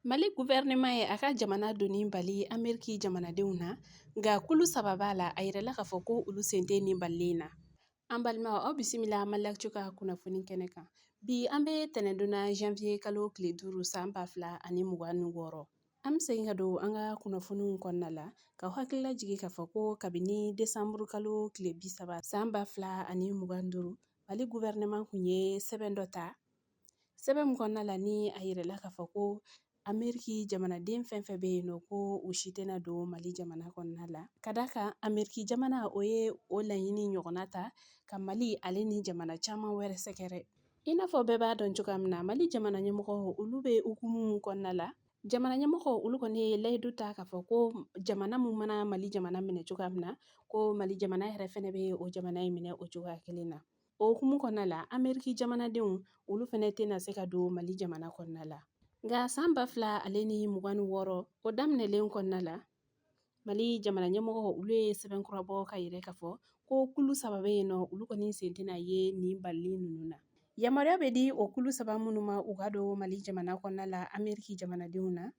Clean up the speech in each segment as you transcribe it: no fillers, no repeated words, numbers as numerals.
Mali gouvernement ye a ka jamana donni bali Ameriki jamanadenw na, nka kulu saba b'a la, a yirala k'a fɔ ko olu sen tɛ nin balili in na. An balimaw, aw bisimila Maliactu ka kunnafoni kɛnɛ kan. Bi an bɛ tɛnɛndon na, janvier kalo tile 5, san 2026. An bɛ segin ka don an ka kunnafoniw kɔnɔna la ka hakilila jigin k'a fɔ ko kabini desanburu kalo tile 30, san 2025, Mali gouvernement kun ye sɛbɛn dɔ ta, sɛbɛn min kɔnɔna la ni a yirala k'a fɔ ko Ameriki jamanaden fɛn fɛn bɛ yen nɔ, ko u si tɛna don Mali jamana kɔnɔna la, ka d'a kan Ameriki jamana o ye o laɲini ɲɔgɔnna ta ka Mali ale ni jamana caman wɛrɛ sɛgɛrɛ. I n'a fɔ bɛɛ b'a dɔn cogoya min na, Mali jamana ɲɛmɔgɔ olu bɛ hukumu kɔnɔna la. Jamana ɲɛmɔgɔ olu kɔni ye layidu ta k'a fɔ ko jamana mun mana Mali jamana minɛ cogoya min na, ko Mali jamana yɛrɛ fɛnɛ bɛ o jamana in minɛ o cogoya kelen na. O hukumu kɔnɔna la, Ameriki jamanadenw olu fɛnɛ tɛna se ka don Mali jamana kɔnɔna la. Nka san 2026 o daminɛlen kɔnɔna la, Mali jamana ɲɛmɔgɔ olu ye sɛbɛn kura bɔ ka yira k'a fɔ ko kulu saba bɛ yen nɔ, olu kɔni sen tɛna ye nin balili ninnu na. Yamaruya bɛ di o kulu saba minnu ma u ka don Mali jamana kɔnɔna la Ameriki jamanadenw na,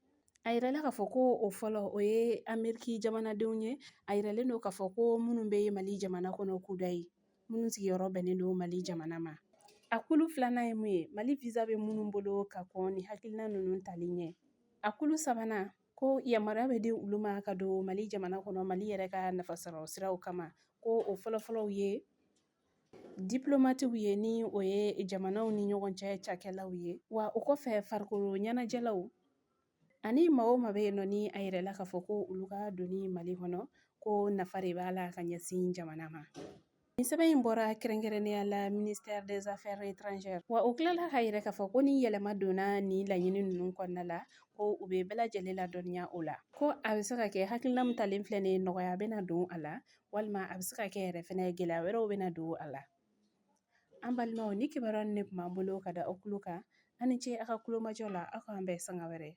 a yirala k'a fɔ ko o fɔlɔ, o ye Ameriki jamanadenw ye, a yiralen don k'a fɔ ko minnu bɛ Mali jamana kɔnɔ kudayi, minnu sigiyɔrɔ bɛnnen don Mali jamana ma. A kulu filanan ye mun ye? Mali visa bɛ minnu bolo ka kɔn ni hakilina ninnu tali ɲɛ. A kulu sabanan, ko yamaruya bɛ di olu ma ka don Mali jamana kɔnɔ Mali yɛrɛ ka nafasɔrɔ siraw kama, ko o fɔlɔfɔlɔw ye diplomatiw ye, ni o ye jamanaw ni ɲɔgɔn cɛ cakɛlaw ye, wa o kɔfɛ farikolo ɲɛnajɛlaw ani maa o maa bɛ yen nɔ ni a yirala k'a fɔ ko olu ka donni Mali kɔnɔ, ko nafa de b'a la ka ɲɛsin jamana ma. Nin sɛbɛn in bɔra kɛrɛnkɛrɛnnenya la ministère des Affaires étrangères. Wa o tilala k'a yira k'a fɔ ko ni yɛlɛma donna nin laɲini ninnu kɔnɔna la, ko u bɛ bɛɛ lajɛlen ladɔnniya o la, ko a bɛ se ka kɛ hakilina min talen filɛ nin ye, nɔgɔya bɛna don a la, walima a bɛ se ka kɛ yɛrɛ fɛnɛ gɛlɛya wɛrɛw bɛna don a la. An balimaw, ni kibaruya nin de tun b'an bolo ka da aw tulo kan. Aw ni ce a ka kulomajɔ la. Aw k'an bɛn sanga wɛrɛ.